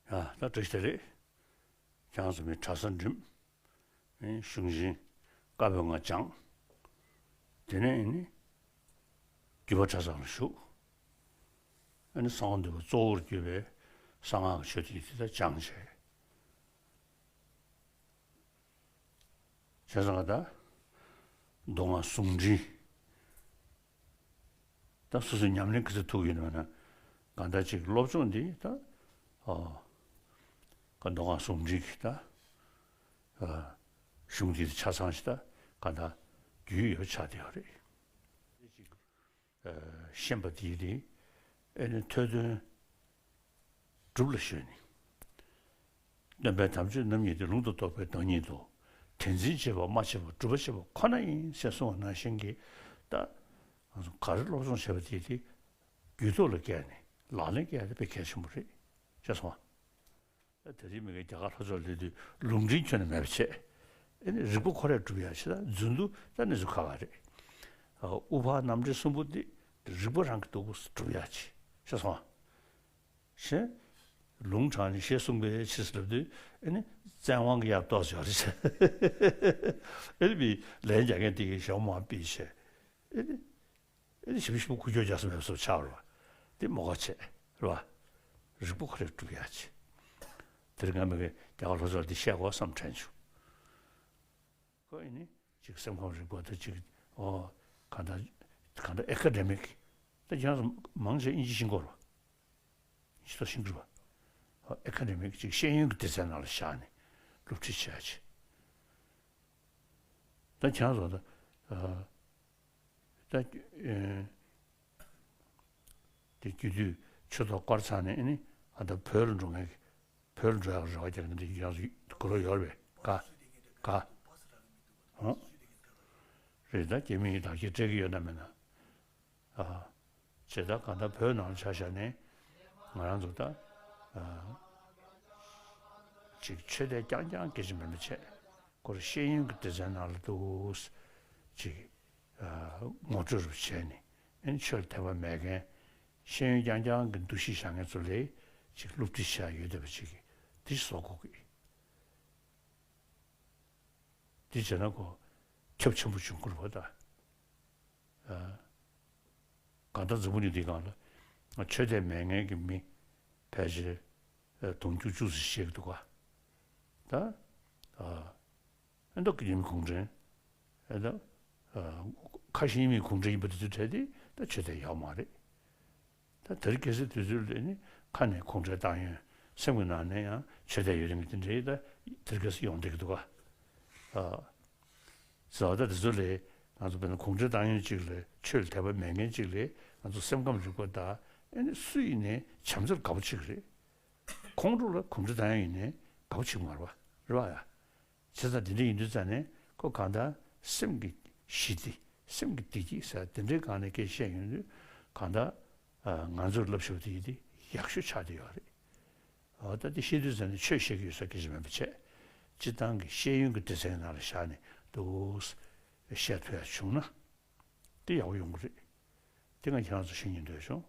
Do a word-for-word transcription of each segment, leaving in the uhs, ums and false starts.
ཨ། ད་བཀྲ་ཤིས་བདེ་ལེགས། ཁྱེད་རང་ཚོ་མི་གྲྭ་ས་འགྲིམ། ཨེ། གཞུང་ཆེན་བཀའ་པོད་ལྔ་སྦྱངས། དེ་ནས་ཨེ་ནི་རྒྱུད་པ་གྲྭ་ཚང་ལ་ཞུགས། ཨེ་ནི་གསང་བ་འདུས་པ་གཙོ་བོར་གྱུར་པའི་གསང་སྔགས་ཀྱི་ཆོས་ཐམས་ཅད་དེ་དག་སྦྱངས་བྱས། བྱས་ཙང་ད་མདོ་སྔགས་ཟུང་འབྲེལ། ད་སོ་སོའི་ཉམས་ལེན་ག་ཚོད་ཐུབ་ཡོད་ན་མེད་ན། གང་ལྟར་ཅིག་སློབ་སྦྱོང་འདི་ད། ཨ། ག་མདོ་སྔགས་ཟུང་འབྲེལ་གྱི་ད། ཨ། གཞུང་འདི་ཆ་ཚང་ཞིག་ད་གང་ལྟར་རྒྱུས་ཡོད་ཆགས་བསྡད་ཡོད་རེད། ཨ། ཤེས་པ་དེ་དེ་ཨེ་ནི་ཐོས་དོན་སྒྲུབ་ལ་གཞོལ་ནས། སྟོན་པའི་དམ་ཆོས་རྣམ་གཉིས་ཏེ། ལུང་དུ་རྟོགས་པའི་བདག་ཉིད་དོ། དེ་འཛིན་བྱེད་པ་སྨྲ་བྱེད་པ་སྒྲུབ་པ་བྱེད་པ་ཁོ་ན་ཡིན་ཞེས་གསུངས་པ་ནང་བཞིན་གྱི། ད་ང་ཚོ་ག་རེ་སློབ་སྦྱོང་བྱས་པ་དེ་དེ་རྒྱུད་ཐོག་ལ་བཀལ་ནས་ལག་ལེན་བཀལ་ཡ་དེ་དཔེ་གལ་ཆེན་པོ་རེད། ཤེས་སོང་ཨ། ད་དེ་རིང་མི་ངས་རྒྱ་གར་ལྷོ་ཕྱོགས་སླེབས་དུས་ལུང་འདྲེན་ཁྱོན་ནས་མེད་པ་བྱས། ཨེ་ནི་རིག་པ་ཁོ་རས་སྒྲུབ་ཡ་ཞིག་ད་རྫུན་དུ་ད་གནས་ཚུལ་ཁག་ཁག་རེད། ཨ། དབུ་འཕང་རྣམ་འདྲེན་གསུམ་པོ་འདི་རིག་པ་རང་གིས་སྟུག་པོ་སྒྲུབ་ཡ་ཅིག་ཤེས་སོང་ཨ། ཞེས། ལུང་དྲངས་ནས་ཞེས་གསུངས་པའི་ཕྱིར་ལབ་དུས་ཨེ་ནི་བཙན་དབང་གི་ཡར་གཏོར་ཞོར་རེད། ཨེ་ནི་བི་ལན་རྒྱག་མཁན་དེ་གིས་ཞྭ་མོ་མར་ཕུད་བྱས། ཨེ་ནི། ཨེ་ནི་ཞིབ་ཞིབ་ཁུ་ཁྱོ་རྒྱག་ས་མེད་པ་བཟོ་ཆགས་པ་རེད་བ། དེ་མོ་ག་བྱས་རེད་བ། རིག་པ་ཁོ་རས་སྒྲུབ་ཡ་ཅིག་དེར་ང་མི་གི་རྒྱ་གར་ལྷོ་ཕྱོགས་འདི་བཤད་དགོས་བསམ་དྲན་བྱུང་། ཁོ་ཨེ་ནི་ཅིག་སེམས་ཁམས་རིག་པ་དང་ཅིག་ཨོ། གང་ལྟར་གང་ལྟར་ཨེ་ཀ་ཌེ་མིག་ད་ཁྱེད་རང་ཚོ་མང་ཆེ་དབྱིན་ཇི་ཤེས་ཀྱི་ཡོད་རེད་བ། དབྱིན་ཇི་ཏོག་ཤེས་ཀྱི་རེད་བ། ཨེ་ཀ་ཌེ་མིག་ཅིག་ཤེས་ཡོན་གྱི་སྡེ་ཚན་ནང་ལ་བཞག་ནས་སློབ་ཁྲིད་བྱས་ཅིག་ད་ཁྱེད་རང་ཚོ་ད། ཨ། ད། ཨེ། དེ་རྒྱུ་དུས་ཆུ་ཐོག་སྐོར་ཚར་ནས་ཨེ་ནི་ཨ་ད་བོད་ལ་འགྲོ་མཁན་གྱི་བོད་ལ་འགྲོ་ཡག་རེ་བ་རྒྱག་མཁན་དེ་ཡང་སུ་གོ་རོགས་ཡོད་རེད་པས། ག་ག་ཧོ། རེད། ད་རྒྱ་མི་ཡི་བརྡ་ཁྱད་སྤྲད་ཀྱི་ཡོད་ན་མེད་ན། ཨ། བྱས་ད་གང་ལྟར་བོད་ནང་ལ་ཆ་བཞག་ནས་ང་རང་ཚོ་ད། ཨ། ཅིག་ཆོས་དད་རྐྱང་རྐྱང་སྐད་ཆ་མིན་པ་བྱས། ཁོ་རང་ཤེས་ཡོན་གྱི་སྡེ་ཚན་ནང་ལ་འདུག་ཅིག་ཨ། ངོ་སྤྲོད་རུ་བྱས་ནས་ཨེ་ཆོས་ལ་དད་པ་མེད་མཁན། ཤེས་ཡོན་རྐྱང་རྐྱང་གི་འདུ་ཤེས་བཞག་མཁན་ཚོ་ལ་ཅིག་སློབ་ཁྲིད་བྱ་ཡོད་བསྡད་པ་ཅིག་གིས་དེ་བཟོ་དགོས་ཀྱི། དེ་བྱས་ན་ཁོ་ཁྱབ་ཆེན་པོ་བྱུང་དགོས་པ་ད། ཨ། གང་ལྟར་འཛམ་བུ་གླིང་འདིའི་སྒང་ལ་ཆོས་དད་མེད་མཁན་གྱི་མི་ཕལ་ཆེར་དུང་ཕྱུར་བཅུ་ཙམ་ཞིག་འདུག་ག་ད། ཨ། ཨ། ད་ཀྱི་མི་གུང་ཁྲན། ཨ། ད། ཨ། ཁ་ཞེ་གཉིས་མེད་གུང་ཁྲན་ཡིན་པ་དེ་ཚོའི་གྲས་དེ་ད་ཆོས་དད་ཡོད་མ་རེད། ད་དེར་གལ་སྲིད་དུས་ཚོད་ལ་ནི་ཁ་ནས་གུང་ཁྲན་ཏང་ཡོན། སེམས་ཀྱི་ནང་ནས་ཡང་ཆོས་དད་ཡོད་མཁན་དེ་འདྲའི་ད་དེར་གལ་སྲིད་ཡོང་བསྡད་ཀྱི་འདུག་ག་ཨ། ཟེར་བ་ད་དེ་ཚོ་ལས་ང་ཚོ་དཔེར་ན་གུང་ཁྲན་ཏང་ཡོན་གཅིག་ལ་ཆོས་ལ་དད་པ་མེད་མཁན་གཅིག་ལ་ང་ཚོ་སེམས་ཁམས་རིག་པ་ད་ཨེ་ནི་སུ་ཡིན་ནའི་བྱམས་བརྩེར་དགའ་པོ་བྱེད་ཀྱི་རེད། ཁོང་ཁྲོ་ལ་གུང་ཁྲན་ཏང་ཡོན་ཡིན་ནའི་དགའ་པོ་བྱེད་ཀྱི་མ་རེད་བ། རེད་བ་ཡ། བྱས་ཙང་དེ་འདྲ་ཡིན་དུས་ཙང་ནས་ཁོ་གང་ལྟར་སེམས་ཀྱི་ཞི་བདེ། སེམས་ཀྱི་བདེ་སྐྱིད་ཟེར་དེ་འདྲའི་སྒང་ནས་སྐད་བཤད་ཡོང་དུས་གང་ལྟར། ཨ། ང་ཚོར་བསླབ་བྱ་དེ་ཡིན་ཏེ་ཡག་ཤོས་ཆགས་བསྡད་ཡོད་རེད། འོ། ད་དེ་བཤད་དུས་ཙང་ནས་ཆོས་བཤད་ཀྱི་ཡོད་ས་སྐད་ཆ་མིན་པ་བྱས། སྤྱིར་བཏང་གི་ཤེས་ཡོན་གྱི་སྡེ་ཚན་ནང་ལ་བཞག་ནས་འདུག་བཤད་ཐུབ་ཡ་བྱུང་ན་དེ་ཡག་པོ་ཡོང་གི་རེད། དེ་ང་ཁྱེད་རང་ཚོ་ཤེས་སྙིང་འདོད་བྱུང་།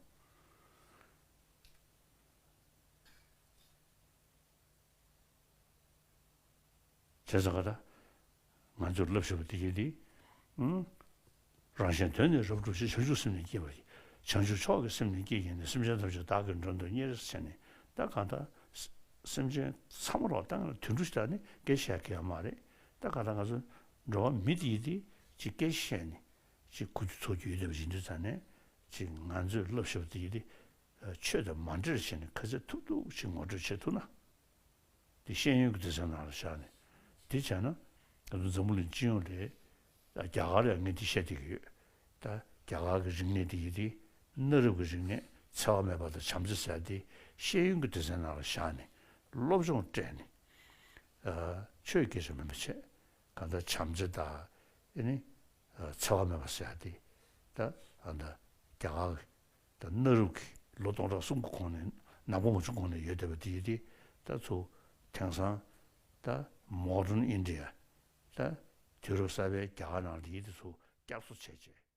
བྱས་ཙང་ག་ད། ང་ཚོར་བསླབ་བྱ་བ་དེ་གྱད་དེ། ཨང་། རང་གཞན་དོན་ནི་རབ་བསྒྲུབ་ཕྱིར། བྱང་ཆུབ་སེམས་ནི་བསྐྱེད་པར་བགྱི། བྱང་ཆུབ་མཆོག་གི་སེམས་ནི་བསྐྱེད་བགྱིས་ནས། སེམས་ཅན་ཐམས་ཅད་བདག་གིས་མགྲོན་དུ་གཉེར་ཟེར་ནས། ད་གང་ལྟར་སེམས་ཅན་ཚང་མ་ལོག་ད་ང་ལ་དུད་འགྲོ་ཞིག་ལྟ་ནས་སྐད་ཆ་བཤད་ཀྱི་ཡོད་མ་རེད། ད་གང་ལྟར་ང་ཚོ་འགྲོ་བ་མི་དེ་ཡིན་དེ་ཅིག་སྐད་ཆ་བཤད་ནས་ཅིག་གོ་རྒྱུ་ཚོར་རྒྱུ་ཡོད་བསྡད་པ་ཡིན་དུས་ཙང་ནས་ཅིག་ང་ཚོས་བསླབ་བྱ་བ་དེ་ཡིན་དེ་ཆོས་དང་མ་འབྲེལ་བྱས་ནས་ག་ཚོད་ཐུབ་ཐུབ་ཅིག་ངོ་སྤྲོད་བྱེད་ཐུབ་ན། དེ་ཤེས་ཡོན་གྱི་སྡེ་ཚན་ནང་ལ་བཞག་ནས་དེ་བྱས་ན་ང་ཚོ་འཛམ་བུ་གླིང་སྤྱི་ཡོངས་ལ། ད་རྒྱ་གར་ཡང་ངས་འདི་བཤད་བསྡད་ཀྱི་ཡོད། ད་རྒྱ་གར་གྱི་རིག་གནས་དེ་ཡིན་དེ་གནའ་རབས་ཀྱི་རིག་གནས་འཚེ་བ་མེད་པ་དང་བྱམས་བརྩེ་ཟེར་དེ་ཤེས་ཡོན་གྱི་སྡེ་ཚན་ནང་ལ་བཞག་ནས་སློབ་སྦྱོང་སྤྲད་ནས། ཨ། ཆོས་སྐད་ཆ་མིན་པ་བྱས། གང་ལྟར་བྱམས་བརྩེ་དང་ཨེ་ནི། ཨ། འཚེ་བ་མེད་པ་ཟེར་ཡ་དེ། ད་ཨ་ད་རྒྱ་གར་གྱི་ད་གནའ་རབས་ཀྱི་ལོ་སྟོང་ཕྲག་གསུམ་གྱི་གོང་ནས་ནག་པོ་མ་བྱུང་གོང་ནས་ཡོད་བསྡད་པ་དེ་ཡིན་དེ། ད་ཚུར་དེང་སང་ད་མོ་ཌརན་ཨིན་ཌི་ཡ། ད་དུས་རབས་གསར་པའི་རྒྱ་གར་ནང་ལ་དེ་ཡིན་དེ་ཚུར་བསྐྱར་གསོ་བྱས་བྱས།